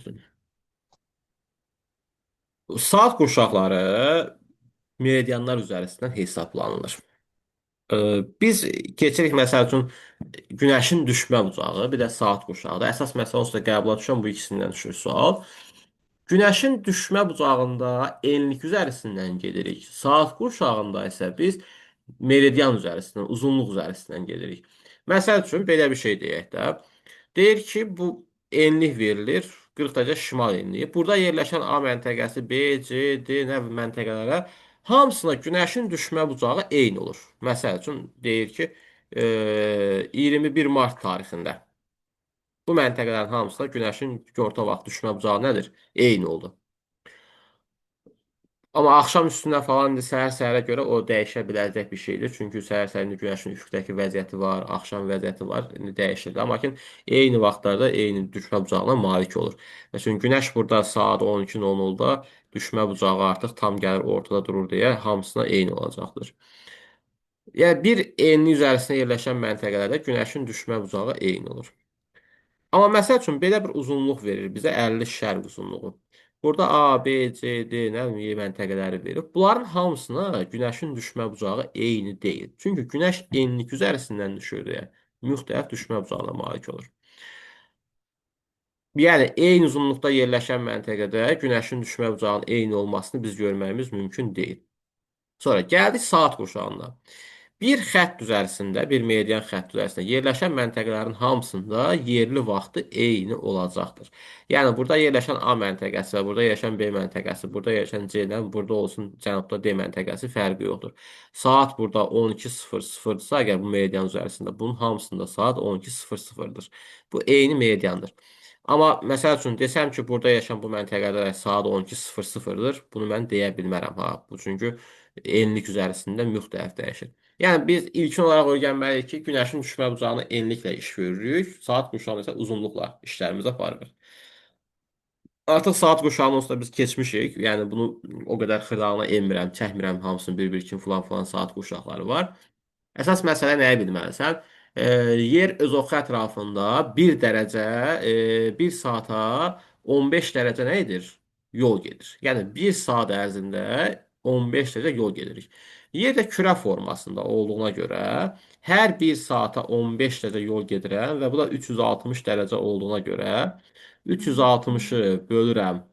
üçün. Saat qurşaqları meridianlar üzərindən hesablanılır. Biz keçirik məsəl üçün günəşin düşmə bucağı, bir də saat qurşağıdır. Əsas məsələ onsuz da qəbula düşən bu ikisindən düşür sual. Günəşin düşmə bucağında enlik üzərisindən gedirik. Saat qurşağında isə biz meridian üzərisindən, uzunluq üzərisindən gedirik. Məsəl üçün belə bir şey deyək də. Deyir ki, bu enlik verilir. 40 dərəcə şimal enliyi. Burada yerləşən A məntəqəsi, B, C, D nə məntəqələrə hamısına günəşin düşmə bucağı eyni olur. Məsəl üçün deyir ki, 21 mart tarixində bu məntəqələrin hamısına günəşin günorta vaxt düşmə bucağı nədir? Eyni oldu. Amma axşam üstünə falan indi səhər-səhərə görə o dəyişə biləcək bir şeydir. Çünki səhər-səhər indi günəşin üfüqdəki vəziyyəti var, axşam vəziyyəti var, indi dəyişir. Amma ki eyni vaxtlarda eyni düşmə bucağına malik olur. Məsələn, günəş burada saat 12:00-da düşmə bucağı artıq tam gəlir ortada durur deyə hamısına eyni olacaqdır. Yəni bir enli üzərisində yerləşən məntəqələrdə günəşin düşmə bucağı eyni olur. Amma məsəl üçün belə bir uzunluq verir bizə 50 şərq uzunluğu. Burada A, B, C, D nə bilim məntəqələri verib. Bunların hamısına günəşin düşmə bucağı eyni deyil. Çünki günəş enlik üzərisindən düşür deyə müxtəlif düşmə bucağına malik olur. Yəni eyni uzunluqda yerləşən məntəqədə günəşin düşmə bucağının eyni olmasını biz görməyimiz mümkün deyil. Sonra gəldik saat qurşağına. Bir xətt üzərisində, bir meridian xətt üzərisində yerləşən məntəqələrin hamısında yerli vaxtı eyni olacaqdır. Yəni burada yerləşən A məntəqəsi və burada yerləşən B məntəqəsi, burada yerləşən C-dən, burada olsun cənubda D məntəqəsi fərqi yoxdur. Saat burada 12:00-dırsa, əgər bu meridian üzərisində, bunun hamısında saat 12:00-dır. Bu eyni meridiandır. Amma məsəl üçün desəm ki, burada yaşayan bu məntəqədə saat 12:00-dır, bunu mən deyə bilmərəm ha. Bu çünki enlik üzərisində müxtəlif dəyişir. Yəni biz ilkin olaraq öyrənməliyik ki, günəşin düşmə bucağını enliklə iş görürük, saat qurşağını isə uzunluqla işlərimizi aparırıq. Artıq saat qurşağının onsuz da biz keçmişik. Yəni bunu o qədər xırdalığına enmirəm, çəkmirəm hamısını bir-bir kimi filan filan saat qurşaqları var. Əsas məsələ nəyi bilməlisən? Yer öz oxu ətrafında 1 dərəcə, 1 saata 15 dərəcə nə edir? Yol gedir. Yəni 1 saat ərzində 15 dərəcə yol gedirik. Yer də kürə formasında olduğuna görə hər 1 saata 15 dərəcə yol gedirəm və bu da 360 dərəcə olduğuna görə 360-ı bölürəm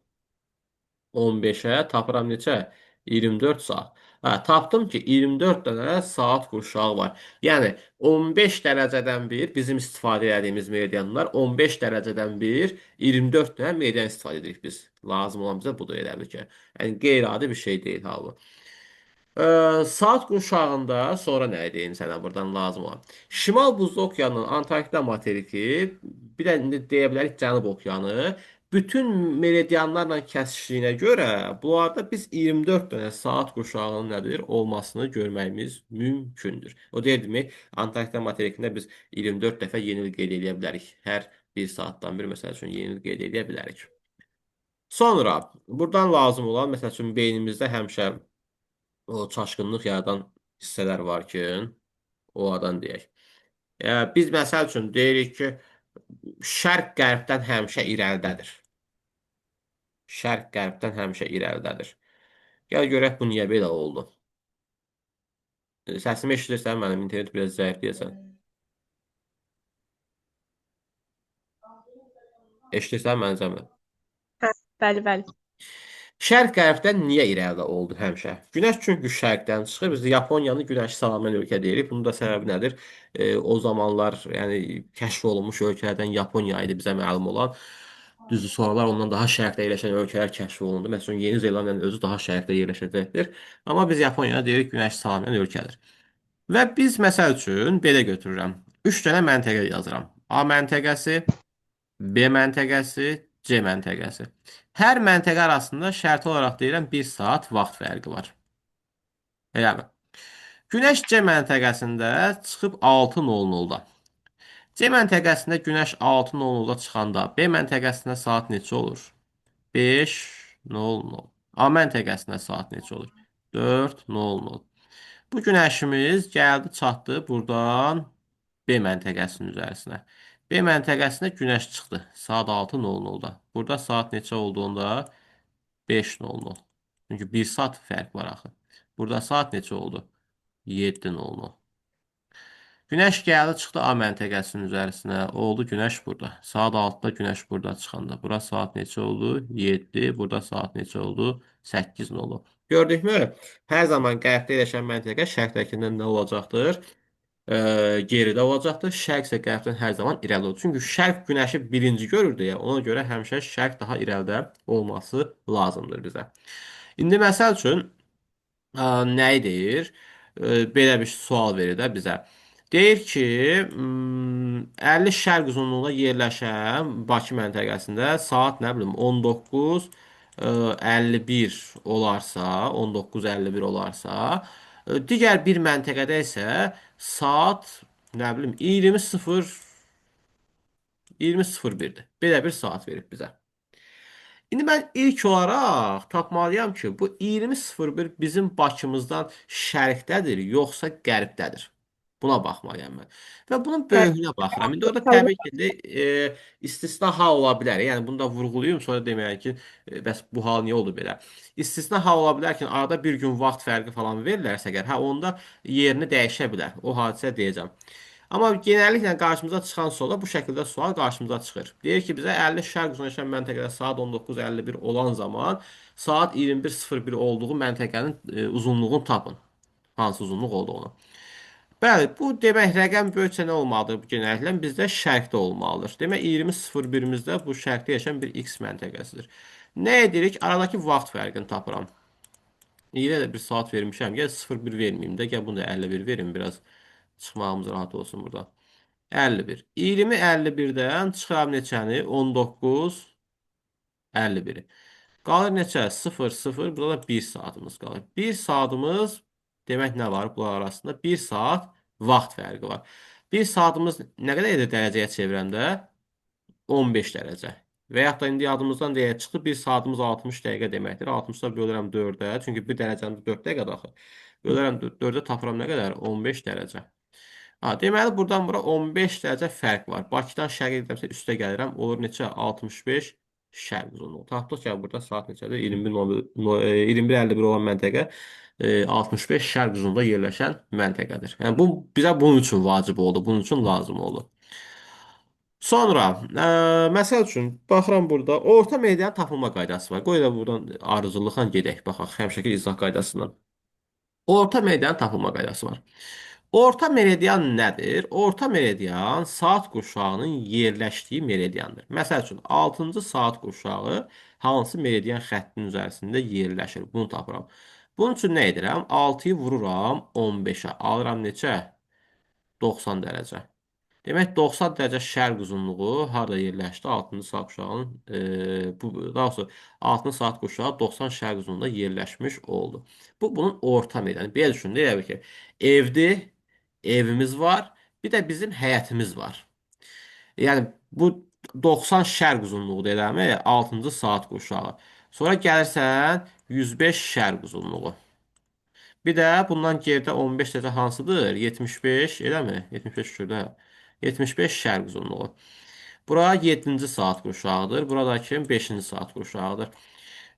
15-ə, tapıram neçə? 24 saat. Hə, tapdım ki, 24 dənə saat qurşağı var. Yəni 15 dərəcədən bir bizim istifadə etdiyimiz meridianlar 15 dərəcədən bir 24 dənə meridian istifadə edirik biz. Lazım olan bizə budur elə bil ki. Yəni qeyri-adi bir şey deyil ha bu. Saat qurşağında sonra nə deyim sənə buradan lazım olan. Şimal Buzlu Okeanının Antarktida materiki, bir də indi deyə bilərik Cənub Okeanı, bütün meridianlarla kəsişdiyinə görə bunlarda biz 24 dənə saat qurşağının nədir olmasını görməyimiz mümkündür. O deyir demək, Antarktida materikində biz 24 dəfə yeni il qeyd edə bilərik. Hər bir saatdan bir məsəl üçün yeni il qeyd edə bilərik. Sonra buradan lazım olan məsəl üçün beynimizdə həmişə o çaşqınlıq yaradan hissələr var ki, onlardan deyək. Yəni, biz məsəl üçün deyirik ki, şərq qərbdən həmişə irəlidədir. Şərq qərbdən həmişə irəlidədir. Gəl görək bu niyə belə oldu. Səsimi eşidirsən, mənim internet biraz zəif deyəsən. Eşidirsən məni Cəmilə? Hə, bəli, bəli. Şərq qərbdən niyə irəlidə oldu həmişə? Günəş çünki şərqdən çıxır. Biz Yaponiyanı günəşi salamlayan ölkə deyirik. Bunun da səbəbi nədir? O zamanlar yəni kəşf olunmuş ölkələrdən Yaponiya idi bizə məlum olan. Düzdür, sonralar ondan daha şərqdə yerləşən ölkələr kəşf olundu. Məsələn, Yeni Zelandiyanın özü daha şərqdə yerləşəcəkdir. Amma biz Yaponiyaya deyirik günəşi salamlayan ölkədir. Və biz məsəl üçün belə götürürəm. 3 dənə məntəqə yazıram. A məntəqəsi, B məntəqəsi, C məntəqəsi. Hər məntəqə arasında şərti olaraq deyirəm 1 saat vaxt fərqi var. Eləmi? Günəş C məntəqəsində çıxıb 6:00-da. C məntəqəsində günəş 6:00-da çıxanda B məntəqəsində saat neçə olur? 5:00. A məntəqəsində saat neçə olur? 4:00. Bu günəşimiz gəldi, çatdı buradan B məntəqəsinin üzərisinə. B məntəqəsində günəş çıxdı. Saat 6:00-da. Burada saat neçə olduğunda 5:00. Çünki 1 saat fərq var axı. Burada saat neçə oldu? 7:00. Günəş gəldi, çıxdı A məntəqəsinin üzərisinə. Oldu günəş burada. Saat 6-da günəş burada çıxanda. Bura saat neçə oldu? 7. Burada saat neçə oldu? 8:00. Gördükmü? Hər zaman qərbdə yerləşən məntəqə şərqdəkindən nə olacaqdır? Geridə olacaqdır. Şərq isə qərbdən hər zaman irəli olur. Çünki şərq günəşi birinci görür deyə ona görə həmişə şərq daha irəlidə olması lazımdır bizə. İndi məsəl üçün nəyi deyir? Belə bir sual verir də bizə. Deyir ki, 50 şərq uzunluğunda yerləşən Bakı məntəqəsində saat nə bilim 19:51 olarsa, 19:51 olarsa, digər bir məntəqədə isə saat nə bilim 20:01-dir. Belə bir saat verib bizə. İndi mən ilk olaraq tapmalıyam ki, bu 20:01 bizim Bakımızdan şərqdədir, yoxsa qərbdədir. Buna baxmalıyam mən. Və bunun böyüklüyünə baxıram. İndi orada təbii ki, də, istisna hal ola bilər. Yəni bunu da vurğulayım, sonra deməyək ki, bəs bu hal niyə oldu belə? İstisna hal ola bilər ki, arada bir gün vaxt fərqi falan verilərsə əgər, hə, onda yerini dəyişə bilər. O hadisə deyəcəm. Amma genəlliklə qarşımıza çıxan sualda bu şəkildə sual qarşımıza çıxır. Deyir ki, bizə 50 şərq uzunlaşan məntəqədə saat 19:51 olan zaman saat 21:01 olduğu məntəqənin uzunluğunu tapın. Hansı uzunluq olduğunu. Bəli, bu demək rəqəm böyüksə nə olmalıdır genəlliklə? Bizdə şərqdə olmalıdır. Demək 20:01-imizdə bu şərqdə yaşayan bir X məntəqəsidir. Nə edirik? Aradakı vaxt fərqini tapıram. Yenə də bir saat vermişəm. Gəl 0,1 verməyim də. Gəl bunu da 51 verim biraz. Çıxmağımız rahat olsun buradan. 51. 20:51-dən çıxıram neçəni? 19:51-i. Qalır neçə? 0, 0. Burada da 1 saatımız qalır. 1 saatımız demək nə var bunlar arasında? 1 saat vaxt fərqi var. 1 saatımız nə qədər edir dərəcəyə çevirəndə? 15 dərəcə. Və yaxud da indi yadımızdan deyə çıxdı, 1 saatımız 60 dəqiqə deməkdir. 60-da bölürəm 4-ə. Çünki 1 dərəcəmiz 4 dəqiqədir axı. Bölürəm 4-ə tapıram nə qədər? 15 dərəcə. Ha, deməli, buradan bura 15 dərəcə fərq var. Bakıdan şərqə gedirəmsə üstə gəlirəm. Olur neçə? 65 şərq uzunluğu. Tapdıq ki, burada saat neçədir? 21:51 olan məntəqə 65 şərq uzunluğunda yerləşən məntəqədir. Yəni, bu bizə bunun üçün vacib oldu, bunun üçün lazım oldu. Sonra, məsəl üçün, baxıram burada, orta meridian tapılma qaydası var. Qoy da buradan ardıcıllıqla gedək, baxaq, həmişəki izah qaydasından. Orta meridian tapılma qaydası var. Orta meridian nədir? Orta meridian saat qurşağının yerləşdiyi meridiandır. Məsəl üçün, 6-cı saat qurşağı hansı meridian xəttinin üzərisində yerləşir? Bunu tapıram. Bunun üçün nə edirəm? 6-yı vururam 15-ə. Alıram neçə? 90 dərəcə. Demək, 90 dərəcə şərq uzunluğu harada yerləşdi? 6-cı saat qurşağının, bu, daha doğrusu, 6-cı saat qurşağı 90 şərq uzunluğunda yerləşmiş oldu. Bu, bunun orta meridianı. Belə düşünün, elə bil ki, evdir, evimiz var, bir də bizim həyətimiz var. Yəni, bu 90 şərq uzunluğudur, eləmi? 6-cı saat qurşağı. Sonra gəlirsən 105 şərq uzunluğu. Bir də bundan geridə 15 dərəcə hansıdır? 75, eləmi? 75 şurada. 75 şərq uzunluğu. Bura 7-ci saat qurşağıdır. Buradakı 5-ci saat qurşağıdır.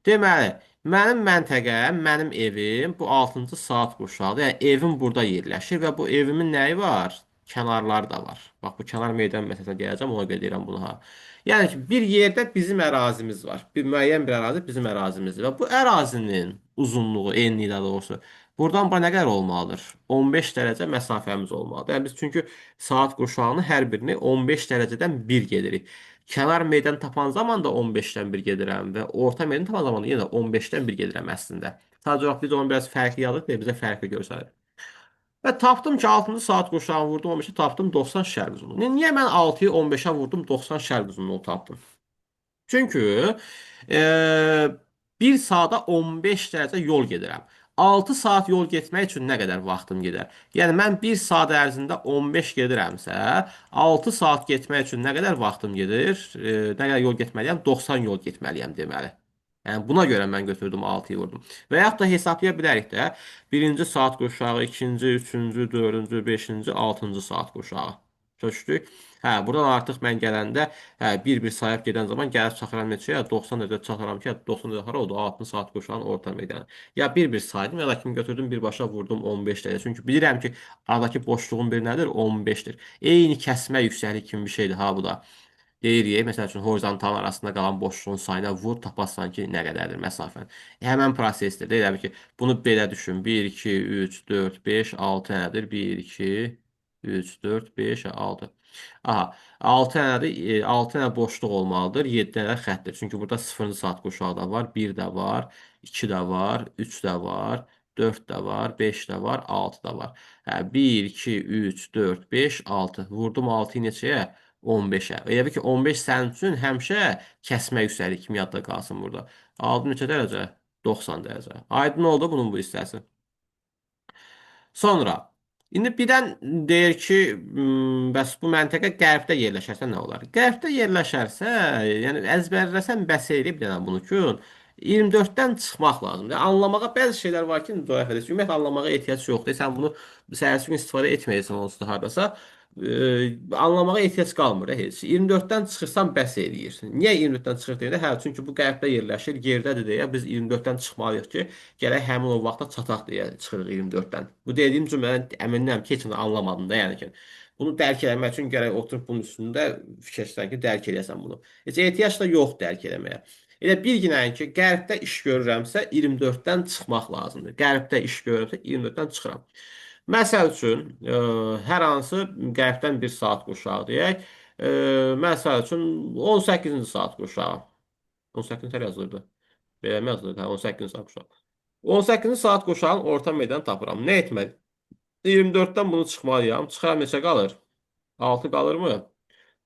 Deməli, mənim məntəqəm, mənim evim bu 6-cı saat qurşağıdır. Yəni, evim burada yerləşir və bu evimin nəyi var? Kənarları da var. Bax, bu kənar meydan məsələsinə gələcəm, ona görə deyirəm bunu ha. Yəni ki, bir yerdə bizim ərazimiz var. Bir müəyyən bir ərazi bizim ərazimizdir. Və bu ərazinin uzunluğu, enliyi daha doğrusu, buradan bura nə qədər olmalıdır? 15 dərəcə məsafəmiz olmalıdır. Yəni, biz çünki saat qurşağının hər birini 15 dərəcədən bir gedirik. Kənar meydan tapan zaman da 15-dən bir gedirəm və orta meydan tapan zaman da yenə 15-dən bir gedirəm əslində. Sadəcə olaraq biz onu biraz fərqli yazırıq deyə bizə fərqli göstərir. Və tapdım ki, 6-cı saat qurşağını vurdum 15-ə, tapdım 90 şərq uzunluğu. Niyə mən 6-yı 15-ə vurdum, 90 şərq uzunluğu tapdım? Çünki bir saata 15 dərəcə yol gedirəm. 6 saat yol getmək üçün nə qədər vaxtım gedər? Yəni, mən 1 saat ərzində 15 gedirəmsə, 6 saat getmək üçün nə qədər vaxtım gedir? Nə qədər yol getməliyəm? 90 yol getməliyəm deməli. Yəni, buna görə mən götürdüm 6-yı vurdum. Və yaxud da hesablaya bilərik də, 1-ci saat qurşağı, 2-ci, 3-cü, 4-cü, 5-ci, 6-cı saat qurşağı. Köçdük. Hə, buradan artıq mən gələndə hə, bir-bir sayıb gedən zaman gəlib çatıram neçəyə? 90 dərəcə çatıram ki, 90 dərəcə hara oldu? 6 saat qurşağının orta meydanı. Ya bir-bir saydım, ya da kimi götürdüm birbaşa vurdum 15 dərəcə. Çünki bilirəm ki, aradakı boşluğun bir nədir? 15-dir. Eyni kəsmə yüksəklik kimi bir şeydir ha bu da. Deyirik, məsəl üçün horizontalın arasında qalan boşluğun sayına vur, tapasan ki, nə qədərdir məsafən. Həmən prosesdir. Deyirəm ki, bunu belə düşün. 1, 2, 3, 4, 5, 6 dənədir. 1, 2, 3, 4, 5, 6. Aha, 6 dənədir. 6 dənə boşluq olmalıdır. 7 dənə xəttdir. Çünki burada 0-cı saat qurşağı da var, 1 də var, 2 də var, 3 də var, 4 də var, 5 də var, 6 da var. Hə, 1, 2, 3, 4, 5, 6. Vurdum 6-yı neçəyə? 15-ə. Elə bil ki, 15 sənin üçün həmişə kəsmə yüksəkliyi kimi yadda qalsın burada. Aldım neçə dərəcə? 90 dərəcə. Aydın oldu bunun bu hissəsi. Sonra, indi birdən deyir ki, bəs bu məntəqə qərbdə yerləşərsə nə olar? Qərbdə yerləşərsə, yəni əzbərləsən bəs eləyib bir dənə bunu ki, 24-dən çıxmaq lazımdır. Anlamağa bəzi şeylər var ki, coğrafiyada. Ümumiyyətlə anlamağa ehtiyac yoxdur. Sən bunu səhərsi gün istifadə etməyəsən onsuz da hardasa. Anlamağa ehtiyac qalmır heç. 24-dən çıxırsan bəs eləyir. Niyə 24-dən çıxır deyəndə? Hə, çünki bu qərbdə yerləşir, yerdədir deyə biz 24-dən çıxmalıyıq ki, gərək həmin o vaxta çataq deyə çıxırıq 24-dən. Bu dediyim cümləni əminəm ki, heç nə anlamadım da, yəni ki. Bunu dərk eləmək üçün gərək oturub bunun üstündə fikirləşsən ki, dərk eləyəsən bunu. Heç ehtiyac da yox dərk eləməyə. Elə bir günən ki, qərbdə iş görürəmsə 24-dən çıxmaq lazımdır. Qərbdə iş görürəmsə 24-dən çıxıram. Məsəl üçün, hər hansı qərbdən bir saat qurşağı deyək. Məsəl üçün 18-ci saat qurşağı. 18-ci yazılırdı. Belə mi yazılırdı? Hə, 18-ci saat qurşağı. 18-ci saat qurşağının orta meydanı tapıram. Nə etməli? 24-dən bunu çıxmalıyam. Çıxıram neçə qalır? 6 qalırmı?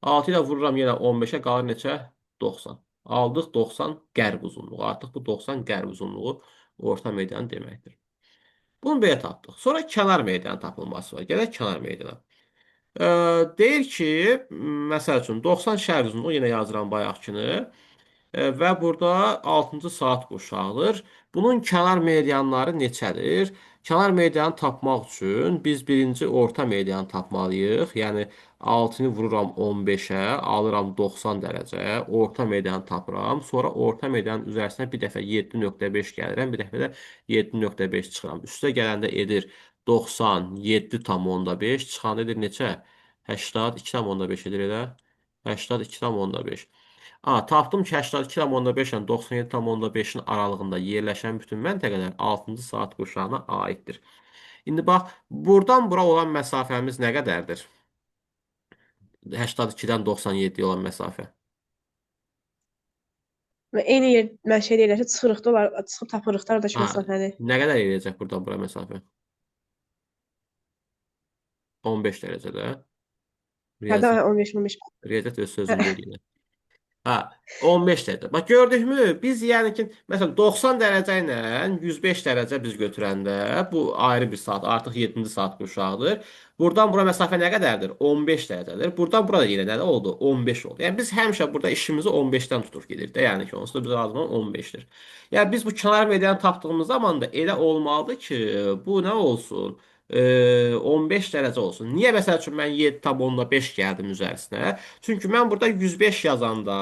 6 ilə vururam yenə 15-ə qalır neçə? 90. Aldıq 90 qərb uzunluğu. Artıq bu 90 qərb uzunluğu orta meydanı deməkdir. Bunu belə tapdıq. Sonra kənar meydanı tapılması var. Gələk kənar meydana. Deyir ki, məsəl üçün 90 şərq uzunluğu yenə yazıram bayaqkını. Və burada 6-cı saat qurşağıdır. Bunun kənar medianları neçədir? Kənar medianı tapmaq üçün biz birinci orta medianı tapmalıyıq. Yəni 6-nı vururam 15-ə, alıram 90 dərəcə, orta medianı tapıram. Sonra orta medianın üzərinə bir dəfə 7.5 gəlirəm, bir dəfə də 7.5 çıxıram. Üstə gələndə edir 97,5, çıxanda edir neçə? 82,5 edir elə. 82,5. Tapdım ki, 82,5 ilə 97,5-in aralığında yerləşən bütün məntəqələr 6-cı saat qurşağına aiddir. İndi bax, buradan bura olan məsafəmiz nə qədərdir? 82-dən 97-yə olan məsafə. Və eyni yer mən şey deyirlər ki, çıxırıq da olar, çıxıb tapırıq da aradakı Ha, məsafəni. nə qədər eləyəcək buradan bura məsafə? 15 dərəcədə. Hərdən Riyaziyyat, 15-15. riyaziyyat öz sözünü deyir yenə. Ha, 15 dərəcə. Bax gördükmü? Biz yəni ki, məsələn 90 dərəcə ilə 105 dərəcə biz götürəndə bu ayrı bir saat, artıq 7-ci saat qurşağıdır. Buradan bura məsafə nə qədərdir? 15 dərəcədir. Buradan bura da yenə nə oldu? 15 oldu. Yəni biz həmişə burada işimizi 15-dən tuturuq gedirik də. Yəni ki, onsuz da bizə lazım olan 15-dir. Yəni biz bu kənar medianı tapdığımız zaman da elə olmalıdır ki, bu nə olsun? 15 dərəcə olsun. Niyə məsəl üçün mən 7,5 gəldim üzərinə? Çünki mən burada 105 yazanda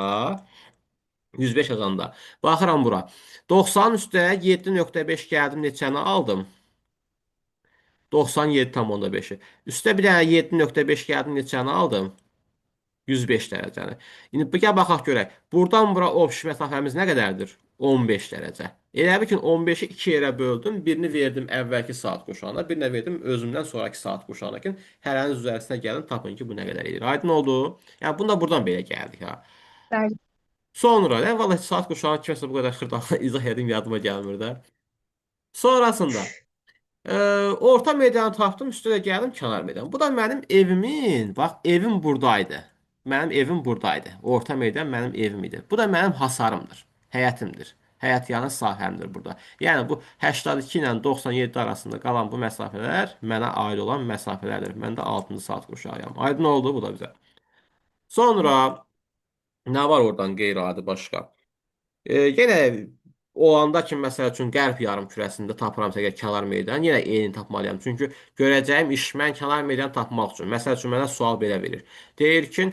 105 yazanda baxıram bura. 90 üstə 7.5 gəldim neçəni aldım? 97,5-i. Üstə bir dənə 7.5 gəldim neçəni aldım? 105 dərəcəni. İndi bir gəl baxaq görək. Buradan bura obşi məsafəmiz nə qədərdir? 15 dərəcə. Elə bil ki 15-i iki yerə böldüm. Birini verdim əvvəlki saat qurşağına, birini verdim özümdən sonraki saat qurşağına ki, hərənin üzərinə gəlin tapın ki, bu nə qədər edir. Aydın oldu? Yəni bunu da buradan belə gəldik ha. Bəli. Sonra, yəni vallahi saat qurşağına kiməsə bu qədər xırdalı izah edim yadıma gəlmir də. Sonrasında orta meydanı tapdım, üstə də gəldim kənar meydan. Bu da mənim evimin, bax evim buradaydı. Mənim evim buradaydı. Orta meydan mənim evim idi. Bu da mənim hasarımdır, həyətimdir. Həyət yanı sahəmdir burada. Yəni bu 82 ilə 97 arasında qalan bu məsafələr mənə aid olan məsafələrdir. Mən də 6-cı saat qurşağıyam. Aydın oldu bu da bizə. Sonra nə var oradan qeyri-adi başqa? Yenə Olanda ki, məsəl üçün qərb yarımkürəsində tapıramsa əgər kənar meydanı, yenə eyni tapmalıyam. Çünki görəcəyim iş mən kənar meydanı tapmaq üçün. Məsəl üçün mənə sual belə verir. Deyir ki,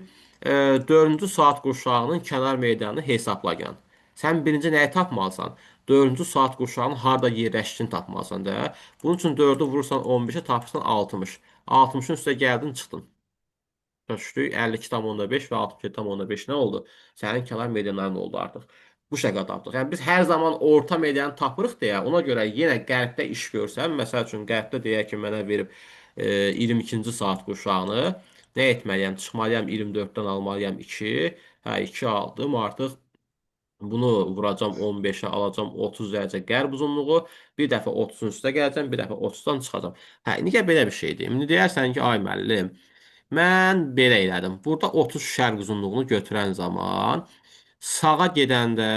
4-cü saat qurşağının kənar meydanını hesabla. Sən birinci nəyi tapmalısan? 4-cü saat qurşağının harda yerləşdiyini tapmalısan da. Bunun üçün 4-ü vurursan 15-ə, tapırsan 60. 60-ın üstə gəldin, çıxdın. Düşdük 52,5 və 67,5 nə oldu? Sənin kənar medianların oldu artıq. Bu şəkildə tapdıq. Yəni biz hər zaman orta medianı tapırıq deyə, ona görə yenə qərbdə iş görsəm, məsəl üçün qərbdə deyək ki, mənə verib 22-ci saat qurşağını nə etməliyəm? Çıxmalıyam 24-dən almalıyam 2. Hə, 2 aldım artıq. Bunu vuracam 15-ə, alacam 30 dərəcə qərb uzunluğu. Bir dəfə 30-un üstə gələcəm, bir dəfə 30-dan çıxacam. Hə, indi gəl belə bir şeydir. İndi deyərsən ki, ay müəllim, mən belə elədim. Burada 30 şərq uzunluğunu götürən zaman sağa gedəndə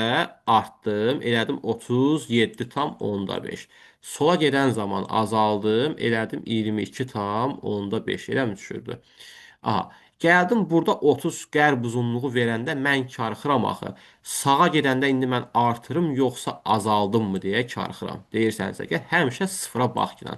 artdım, elədim 37,5. Sola gedən zaman azaldım, elədim 22,5. Elə mi düşürdü? Aha, gəldim burada 30 qərb uzunluğu verəndə mən karxıram axı. Sağa gedəndə indi mən artırım yoxsa azaldım mı deyə karxıram. Deyirsənsə ki, həmişə sıfıra bax ki,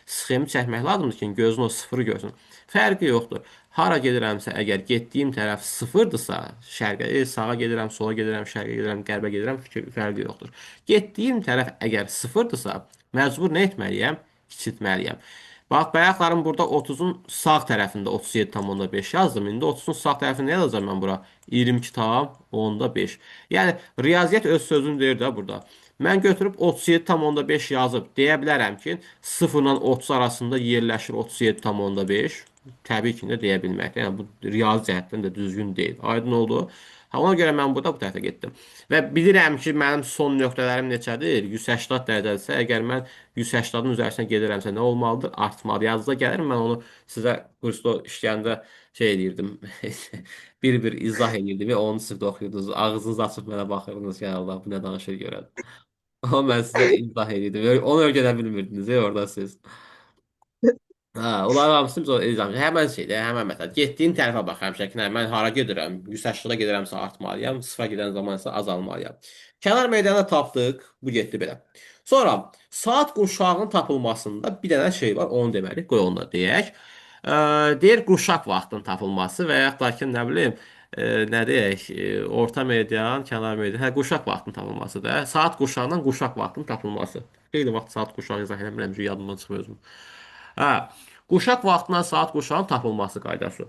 sxemi çəkmək lazımdır ki, gözün o sıfırı görsün. Fərqi yoxdur. Hara gedirəmsə, əgər getdiyim tərəf sıfırdırsa, şərqə, sağa gedirəm, sola gedirəm, şərqə gedirəm, qərbə gedirəm, fərqi yoxdur. Getdiyim tərəf əgər sıfırdırsa, məcbur nə etməliyəm? Kiçiltməliyəm. Bax, bayaqlarım burada 30-un sağ tərəfində 37,5 yazdım. İndi 30-un sağ tərəfində nə yazacağam mən bura? 22,5. Yəni, riyaziyyat öz sözünü deyir də burada. Mən götürüb 37,5 yazıb deyə bilərəm ki, 0 ilə 30 arasında yerləşir 37,5. Təbii ki, də deyə bilməkdir. Yəni, bu riyazi cəhətdən də düzgün deyil. Aydın oldu. Ha, ona görə mən burada bu tərəfə getdim. Və bilirəm ki, mənim son nöqtələrim neçədir? 180 dərəcədirsə, əgər mən 180-ın üzərinə gedirəmsə, nə olmalıdır? Artmalı. Yazıda gəlir, mən onu sizə kursda işləyəndə şey eləyirdim. Bir-bir izah eləyirdim və 10-cu sinifdə oxuyurdunuz. Ağzınızı açıb mənə baxırdınız ki, Allah, bu nə danışır görən. Amma mən sizə izah eləyirdim. Onu öyrənə bilmirdiniz, orada siz. Hə, onların hamısını biz o izah. Həmən şeydir, həmən məsələ. Getdiyin tərəfə bax həmişə ki, nə, mən hara gedirəm? 180-a gedirəmsə artmalıyam, sıfıra gedən zaman isə azalmalıyam. Kənar meydanı tapdıq, bu getdi belə. Sonra saat qurşağının tapılmasında bir dənə şey var, onu deməli, qoy onu da deyək. Deyir qurşaq vaxtının tapılması və yaxud da ki, nə bilim, nə deyək, orta median, kənar median, hə, qurşaq vaxtının tapılması da. Saat qurşağından qurşaq vaxtının tapılması. Xeyli vaxt saat qurşağı izah eləmirəm ki, yadımdan çıxmır özüm. Hə, qurşaq vaxtından saat qurşağının tapılması qaydası.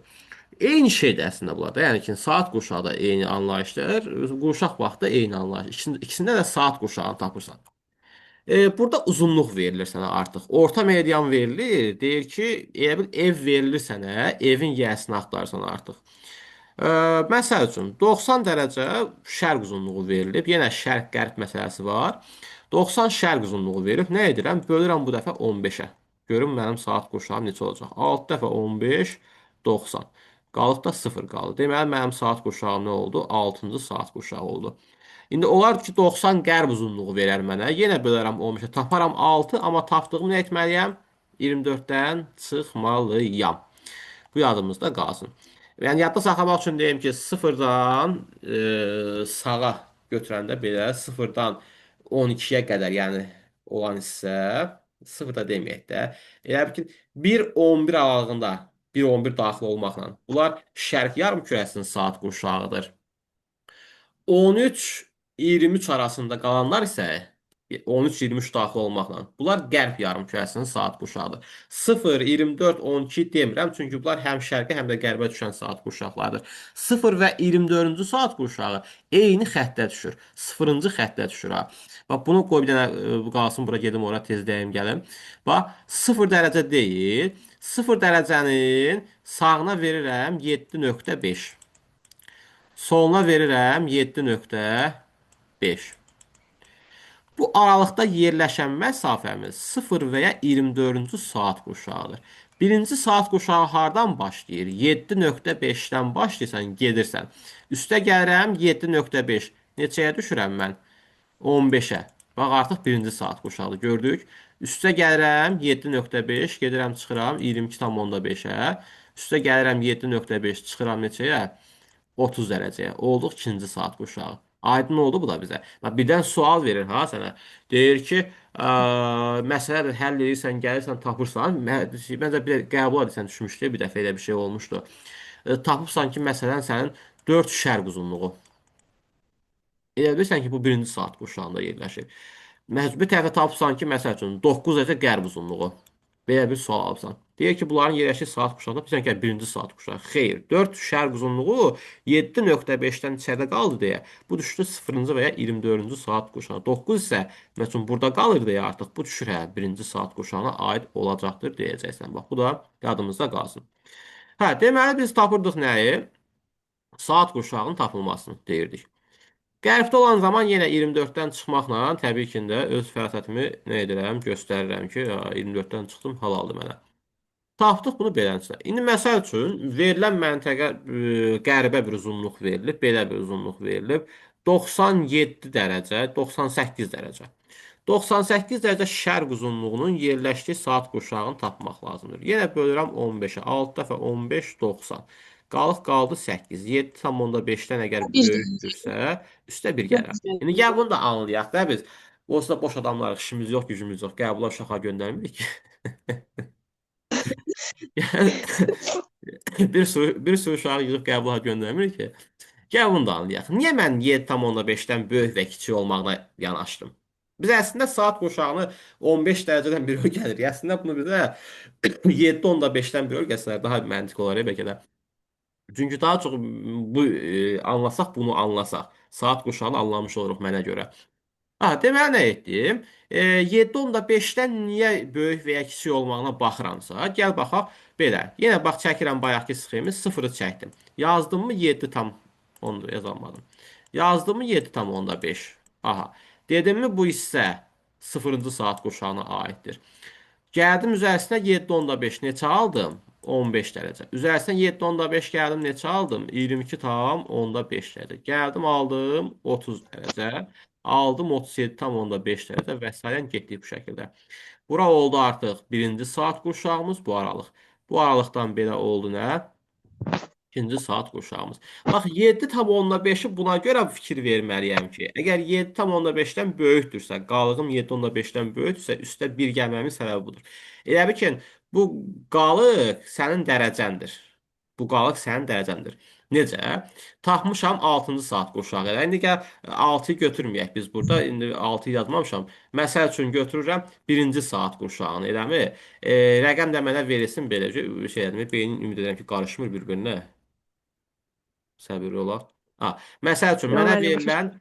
Eyni şeydir əslində bunlar da. Yəni ki, saat qurşağı da eyni anlayışdır, qurşaq vaxtı da eyni anlayış. İkisində də saat qurşağını tapırsan. Burada uzunluq verilir sənə artıq. Orta median verilir. Deyir ki, elə bil ev verilir sənə, evin yəsini axtarsan artıq. Məsəl üçün, 90 dərəcə şərq uzunluğu verilib. Yenə şərq-qərb məsələsi var. 90 şərq uzunluğu verib. Nə edirəm? Bölürəm bu dəfə 15-ə. Görüm mənim saat qurşağım neçə olacaq? 6 dəfə 15, 90. Qalıb da 0 qaldı. Deməli, mənim saat qurşağım nə oldu? 6-cı saat qurşağı oldu. İndi olar ki, 90 qərb uzunluğu verər mənə. Yenə bölərəm 15-ə. Taparam 6, amma tapdığımı nə etməliyəm? 24-dən çıxmalıyam. Bu yadımızda qalsın. Yəni, yadda saxlamaq üçün deyim ki, sıfırdan sağa götürəndə belə sıfırdan 12-yə qədər, yəni olan hissə, sıfırda deməyək də. Elə bil ki, 1-11 aralığında, 1-11 daxil olmaqla. Bunlar şərq yarımkürəsinin saat qurşağıdır. 13-23 arasında qalanlar isə 13-23 daxil olmaqla. Bunlar qərb yarımkürəsinin saat qurşağıdır. 0, 24, 12 demirəm, çünki bunlar həm şərqə, həm də qərbə düşən saat qurşaqlarıdır. 0 və 24-cü saat qurşağı eyni xəttə düşür. 0-cı xəttə düşür. Ha. Bax, bunu qoy bir dənə qalsın, bura gedim, ora tez deyim, gəlim. Bax, 0 dərəcə deyil. 0 dərəcənin sağına verirəm 7,5. Soluna verirəm 7,5. Bu aralıqda yerləşən məsafəmiz 0 və ya 24-cü saat qurşağıdır. Birinci saat qurşağı hardan başlayır? 7,5-dən başlayırsan, gedirsən. Üstə gəlirəm 7,5. Neçəyə düşürəm mən? 15-ə. Bax, artıq birinci saat qurşağıdır. Gördük. Üstə gəlirəm 7,5, gedirəm, çıxıram 22,5-ə. Üstə gəlirəm 7,5, çıxıram neçəyə? 30 dərəcəyə. Olduq ikinci saat qurşağı. Aydın oldu bu da bizə. Bax, birdən sual verir ha sənə. Deyir ki, ə, məsələ həll edirsən, gəlirsən, tapırsan. Məncə bir qəbul edirsən düşmüşdü, bir dəfə elə bir şey olmuşdu. Tapıbsan ki, məsələn sənin 4 şərq uzunluğu. Elə bilirsən ki, bu birinci saat qurşağında yerləşir. Məhz bir tərəfə tapsan ki, məsəl üçün 9 dərəcə qərb uzunluğu. Belə bir sual alıbsan. Deyir ki, bunların yerləşdiyi saat qurşağında bilirsən ki, birinci saat qurşağı. Xeyr, 4 şərq uzunluğu 7.5-dən içəridə qaldı deyə. Bu düşdü 0-cı və ya 24-cü saat qurşağına. 9 isə məsəl üçün burada qalır deyə artıq bu düşür hə, birinci saat qurşağına aid olacaqdır deyəcəksən. Bax, bu da yadımızda qalsın. Hə, deməli biz tapırdıq nəyi? Saat qurşağının tapılmasını deyirdik. Qərbdə olan zaman yenə 24-dən çıxmaqla təbii ki də öz fərasətimi nə edirəm, göstərirəm ki, 24-dən çıxdım, halaldır mənə. Tapdıq bunu beləncə. İndi məsəl üçün verilən məntəqə qərbə bir uzunluq verilib, belə bir uzunluq verilib. 97 dərəcə, 98 dərəcə. 98 dərəcə şərq uzunluğunun yerləşdiyi saat qurşağını tapmaq lazımdır. Yenə bölürəm 15-ə. 6 dəfə 15, 90. Qalıq qaldı 8. 7,5-dən əgər Bir böyükdürsə, üstə 1 gəlir. İndi gəl bunu da anlayaq da biz. Olsa boş adamlarıq, işimiz yox, gücümüz yox. Qəbula uşağa göndərmirik ki. Yəni bir sürü uşağı yığıb qəbula göndərmirik ki. Gəl bunu da anlayaq. Niyə mən 7,5-dən böyük və kiçik olmağına yanaşdım? Biz əslində saat qurşağını 15 dərəcədən bir öyrənirik. Əslində bunu bizə 7,5-dən bir öyrənsələr daha məntiqli olar bəlkə də. Çünki daha çox bu anlasaq, bunu anlasaq, saat qurşağını anlamış oluruq mənə görə. Ha, deməli nə etdim? 7,5-dən niyə böyük və ya kiçik olmağına baxıramsa, gəl baxaq belə. Yenə bax çəkirəm bayaqki sxemi, 0-ı çəkdim. Yazdım mı 7 tam, onu da yazamadım. Yazdım mı 7,5. Aha. Dedim mi bu hissə 0-cı saat qurşağına aiddir. Gəldim üzərisinə 7,5 neçə aldım? 15 dərəcə. Üzərisinə 7,5 gəldim neçə aldım? 22,5 dərəcə. Gəldim aldım 30 dərəcə. Aldım 37,5 dərəcə və sairə getdik bu şəkildə. Bura oldu artıq birinci saat qurşağımız bu aralıq. Bu aralıqdan belə oldu nə? İkinci saat qurşağımız. Bax 7,5-i buna görə fikir verməliyəm ki, əgər 7,5-dən böyükdürsə, qalığım 7,5-dən böyükdürsə, üstə 1 gəlməmin səbəbi budur. Elə bil ki, bu qalıq sənin dərəcəndir. Bu qalıq sənin dərəcəndir. Necə? Tapmışam 6-cı saat qurşağı. Elə indi gəl 6-yı götürməyək biz burada. İndi 6-yı yazmamışam. Məsəl üçün götürürəm 1-ci saat qurşağını, eləmi? Rəqəm də mənə verilsin beləcə şey eləmi? Beynin ümid edirəm ki, qarışmır bir-birinə. Səbirli olaq. Ha, məsəl üçün Yox mənə müəllim, başa verilən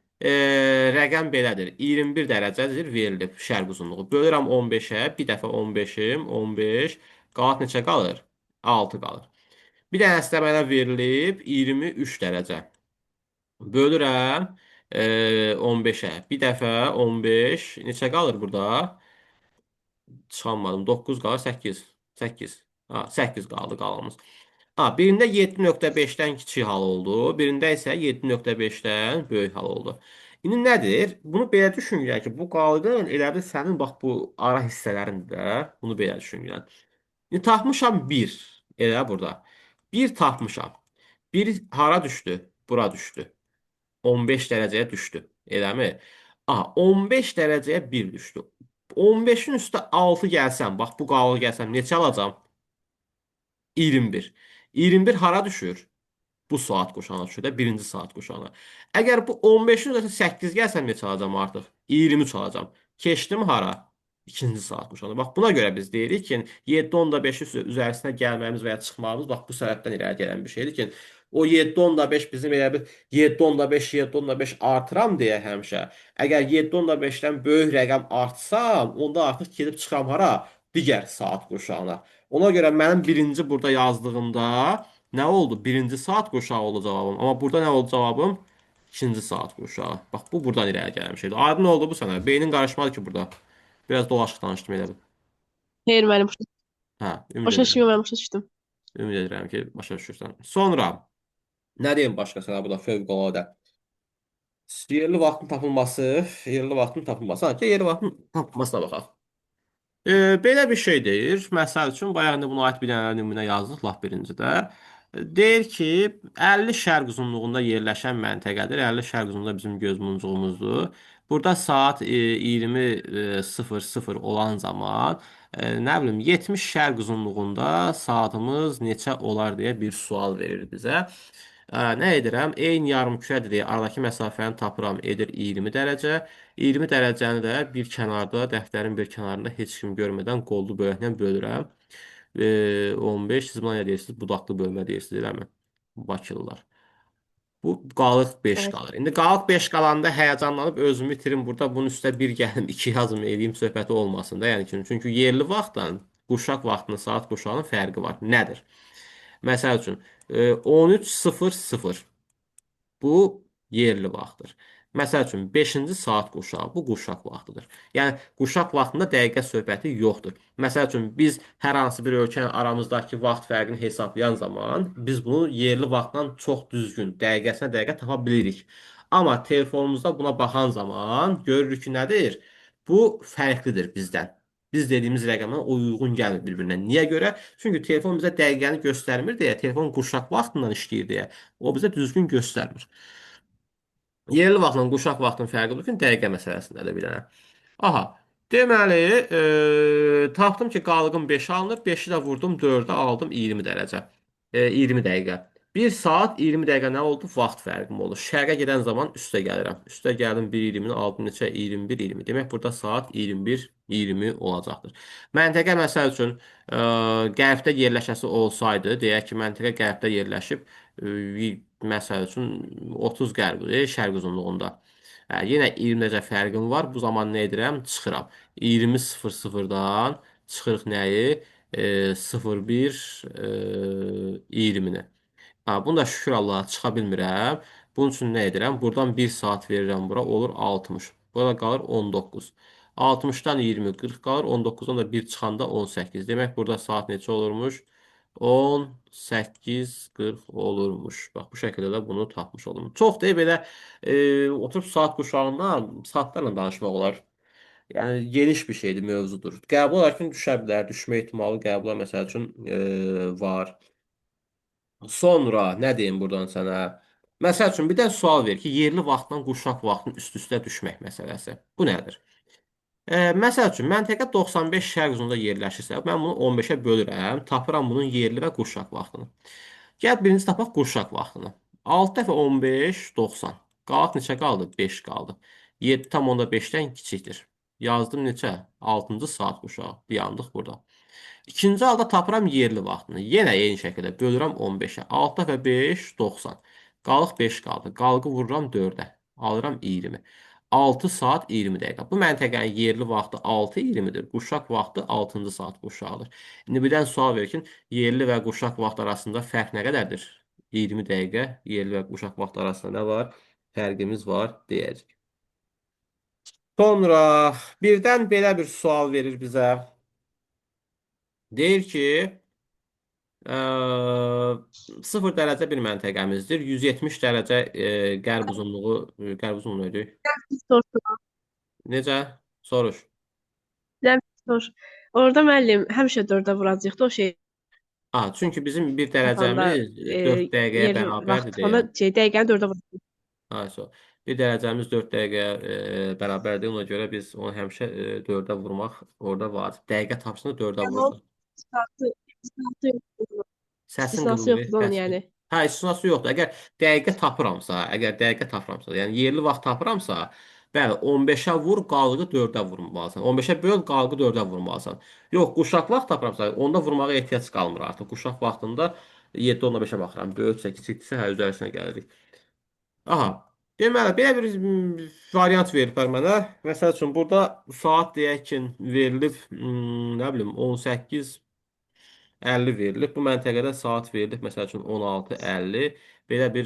rəqəm belədir. 21 dərəcədir verilib şərq uzunluğu. Bölürəm 15-ə, bir dəfə 15-im, 15. Qalaq neçə qalır? 6 qalır. Bir dənəsi də mənə verilib 23 dərəcə. Bölürəm 15-ə. Bir dəfə 15. Neçə qalır burada? Çıxamadım. 9 qalır, 8. 8. Ha, 8 qaldı qalanımız. Ha, birində 7,5-dən kiçik hal oldu, birində isə 7,5-dən böyük hal oldu. İndi nədir? Bunu belə düşünürəm ki, bu qalığın elə bil sənin bax bu ara hissələrindir də. Bunu belə düşünürəm. İndi tapmışam 1. Elə burada. 1 tapmışam. 1 hara düşdü? Bura düşdü. 15 dərəcəyə düşdü. Eləmi? Aha, 15 dərəcəyə 1 düşdü. 15-in üstə 6 gəlsəm, bax bu qalıq gəlsəm neçə alacam? 21. 21 hara düşür? Bu saat qurşağına düşür də, birinci saat qurşağına. Əgər bu 15-in üzərinə 8 gəlsəm neçə alacam artıq? 23 alacam. Keçdim hara? İkinci saat qurşağına. Bax buna görə biz deyirik ki, 7,5-in üzərisinə gəlməyimiz və ya çıxmağımız bax bu səbəbdən irəli gələn bir şeydir ki, o 7,5 bizim elə bir 7,5 7,5 artıram deyə həmişə. Əgər 7,5-dən böyük rəqəm artsam, onda artıq gedib çıxam hara? Digər saat qurşağına. Ona görə mənim birinci burada yazdığımda nə oldu? Birinci saat qurşağı oldu cavabım. Amma burada nə oldu cavabım? İkinci saat qurşağı. Bax bu buradan irəli gələn şeydir. Aydın oldu bu sənə. Beynin qarışmadı ki burada. Biraz dolaşıq danışdım elə bil. Xeyr müəllim, Hə, ümid başa edirəm. düşmüyorum, mən başa düşdüm. Ümid edirəm ki, başa düşürsən. Sonra nə deyim başqa sənə burada fövqəladə? Yerli vaxtın tapılması, yerli vaxtın tapılması. Ha, gəl yerli vaxtın tapılmasına baxaq. Belə bir şey deyir. Məsəl üçün, bayaq indi buna aid bir dənə nümunə yazdıq lap birincidə. Deyir ki, 50 şərq uzunluğunda yerləşən məntəqədir. 50 şərq uzunluğunda bizim göz muncuğumuzdur. Burada saat 20:00 olan zaman, nə bilim 70 şərq uzunluğunda saatımız neçə olar deyə bir sual verir bizə. Nə edirəm? Eyni yarımkürədir deyə aradakı məsafəni tapıram, edir 20 dərəcə. 20 dərəcəni də bir kənarda, dəftərin bir kənarında heç kim görmədən qollu böləklə bölürəm. 15, siz buna nə deyirsiniz? Budaqlı bölmə deyirsiniz, eləmi? Bakılılar. Bu qalıq 5 Evet. qalır. İndi qalıq 5 qalanda həyəcanlanıb özümü itirim burada. Bunun üstə bir gəlim, iki yazım eləyim söhbəti olmasın da. Yəni ki, çünki yerli vaxtla qurşaq vaxtının, saat qurşağının fərqi var. Nədir? Məsəl üçün 13:00 bu yerli vaxtdır. Məsəl üçün 5-ci saat qurşağı bu qurşaq vaxtıdır. Yəni qurşaq vaxtında dəqiqə söhbəti yoxdur. Məsəl üçün biz hər hansı bir ölkə ilə aramızdakı vaxt fərqini hesaplayan zaman biz bunu yerli vaxtdan çox düzgün, dəqiqəsinə dəqiqə tapa bilirik. Amma telefonumuzda buna baxan zaman görürük ki, nədir? Bu fərqlidir bizdən. Biz dediyimiz rəqəmdən o uyğun gəlmir bir-birinə. Niyə görə? Çünki telefon bizə dəqiqəni göstərmir deyə, telefon qurşaq vaxtından işləyir deyə, o bizə düzgün göstərmir. Yerli vaxtla qurşaq vaxtının fərqi odur ki, dəqiqə məsələsində də bir dənə. Aha. Deməli, tapdım ki, qalığım 5 alınır. 5-i də vurdum 4-ə aldım 20 dərəcə. 20 dəqiqə. 1 saat 20 dəqiqə nə oldu? Vaxt fərqim oldu. Şərqə gedən zaman üstə gəlirəm. Üstə gəldim 1:20-ni aldım neçə? 21:20. Demək burada saat 21:20 olacaqdır. Məntəqə məsəl üçün qərbdə yerləşəsi olsaydı, deyək ki, məntəqə qərbdə yerləşib, məsəl üçün 30 qərb, şərq uzunluğunda. Yenə 20 dərəcə fərqim var. Bu zaman nə edirəm? Çıxıram. 20:00-dan çıxırıq nəyi? 01 20-ni. Ha, bunu da şükür Allaha çıxa bilmirəm. Bunun üçün nə edirəm? Buradan 1 saat verirəm bura. Olur 60. Burada qalır 19. 60-dan 20, 40 qalır. 19-dan da 1 çıxanda 18. Demək burada saat neçə olurmuş? 18:40 olurmuş. Bax bu şəkildə də bunu tapmış oldum. Çox deyil belə oturub saat quşağından saatlarla danışmaq olar. Yəni geniş bir şeydir, mövzudur. Qəbul olarkən düşə bilər, düşmə ehtimalı qəbula məsəl üçün var. Sonra nə deyim buradan sənə? Məsəl üçün bir də sual ver ki, yerli vaxtla qurşaq vaxtının üst-üstə düşmək məsələsi. Bu nədir? Məsəl üçün məntəqə 95 şərq uzunluğunda yerləşirsə, mən bunu 15-ə bölürəm, tapıram bunun yerli və qurşaq vaxtını. Gəl birinci tapaq qurşaq vaxtını. 6 dəfə 15, 90. Qalıq neçə qaldı? 5 qaldı. 7,5-dən kiçikdir. Yazdım neçə? 6-cı saat qurşağı. Dayandıq burada. İkinci halda tapıram yerli vaxtını. Yenə eyni şəkildə bölürəm 15-ə. 6 dəfə 5, 90. Qalıq 5 qaldı. Qalqı vururam 4-ə. Alıram 20. 6 saat 20 dəqiqə. Bu məntəqənin yerli vaxtı 6:20-dir. Qurşaq vaxtı 6-cı saat qurşağıdır. İndi birdən sual verir ki, yerli və qurşaq vaxtı arasında fərq nə qədərdir? 20 dəqiqə yerli və qurşaq vaxtı arasında nə var? Fərqimiz var deyəcək. Sonra birdən belə bir sual verir bizə. Deyir ki, 0 dərəcə bir məntəqəmizdir. 170 dərəcə qərb uzunluğu, qərb uzunluğu idi. Sor. Necə? Soruş. Nə sor. Orada müəllim həmişə 4-ə vuracaq da o şey Ha, çünki bizim bir tapanda dərəcəmiz 4 dəqiqəyə yer vaxt bərabərdir tapanda deyə. şey dəqiqəni 4-ə vuracaq. Ha, so. Bir dərəcəmiz 4 dəqiqəyə bərabərdir. Ona görə biz onu həmişə 4-ə vurmaq orada vacib. Dəqiqə tapsın 4-ə Yəni o vurursan. istisnası, istisnası yoxdur. Səsin İstisnası qırılır, yoxdur onun kəskin. yəni. Hə, istisnası yoxdur. Əgər dəqiqə tapıramsa, əgər dəqiqə tapıramsa, yəni yerli vaxt tapıramsa, bəli, 15-ə vur, qalğı 4-ə vurmalısan. 15-ə böl, qalğı 4-ə vurmalısan. Yox, qurşaq vaxt tapıramsa, onda vurmağa ehtiyac qalmır artıq. Qurşaq vaxtında 7,5-ə baxıram. Böyüksə, kiçikdirsə, hə, üzərisinə gəlirik. Aha. Deməli, belə bir variant veriblər mənə. Məsəl üçün, burada saat deyək ki, verilib, nə bilim, 18:50 verilib. Bu məntəqədə saat verilib, məsəl üçün 16:50. Belə bir,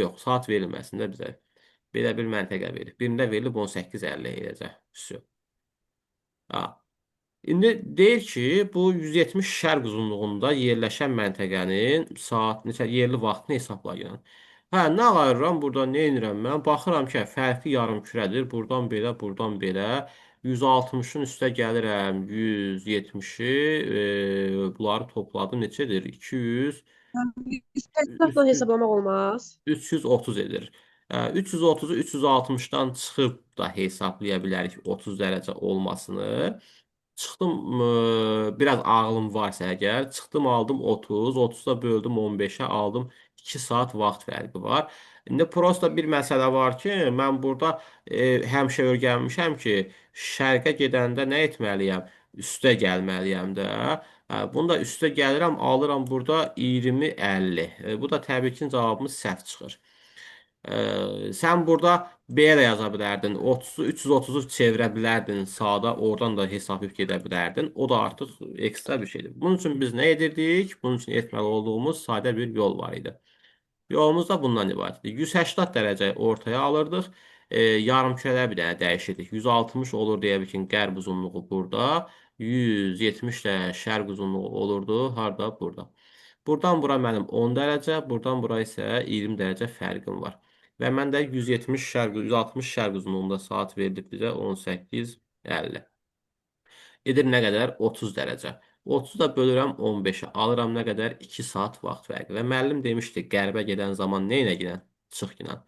yox, saat verilməsin də bizə. Belə bir məntəqə verilib. Birində verilib 18:50 eləcə. Vəsə. Ha. İndi deyir ki, bu 170 şərq uzunluğunda yerləşən məntəqənin saat neçə yerli vaxtını hesablayın. Hə, nə ayırıram burada, nə edirəm mən? Baxıram ki, fərqli yarımkürədir. Buradan belə, buradan belə. 160-ın üstə gəlirəm 170-i. Bunları topladım neçədir? 180-lə hesablamaq olmaz. 330 edir. 330-u 360-dan çıxıb da hesablaya bilərik 30 dərəcə olmasını. Çıxdım, biraz ağlım varsa əgər, çıxdım aldım 30, 30-da böldüm 15-ə, aldım 2 saat vaxt fərqi var. İndi prosta bir məsələ var ki, mən burada həmişə öyrənmişəm ki, şərqə gedəndə nə etməliyəm? Üstə gəlməliyəm də. Bunu da üstə gəlirəm, alıram burada 20-50. Bu da təbii ki, cavabımız səhv çıxır. Sən burada B də yaza bilərdin. 30-u 330-u çevirə bilərdin sağda, oradan da hesablayıb gedə bilərdin. O da artıq ekstra bir şeydir. Bunun üçün biz nə edirdik? Bunun üçün etməli olduğumuz sadə bir yol var idi. Yolumuz da bundan ibarət idi. 180 dərəcə ortaya alırdıq. Yarımkürələr bir dənə dəyişirdik. 160 olur deyə ki, qərb uzunluğu burada. 170 də şərq uzunluğu olurdu. Harda? Burada. Buradan bura mənim 10 dərəcə, buradan bura isə 20 dərəcə fərqim var. Və mən də 170 şərq, 160 şərq uzunluğunda saat verilib bizə 18:50. Edir nə qədər? 30 dərəcə. 30 da bölürəm 15-ə. Alıram nə qədər? 2 saat vaxt fərqi. Və müəllim demişdi, qərbə gedən zaman nə ilə gedən? Çıx ilə.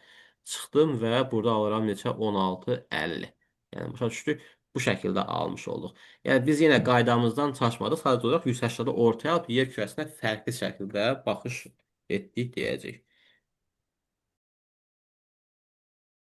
Çıxdım və burada alıram neçə? 16:50. Yəni, başa düşdük. Bu şəkildə almış olduq. Yəni, biz yenə qaydamızdan çaşmadıq. Sadəcə olaraq 180-də ortaya alıb yer kürəsinə fərqli şəkildə baxış etdik deyəcək.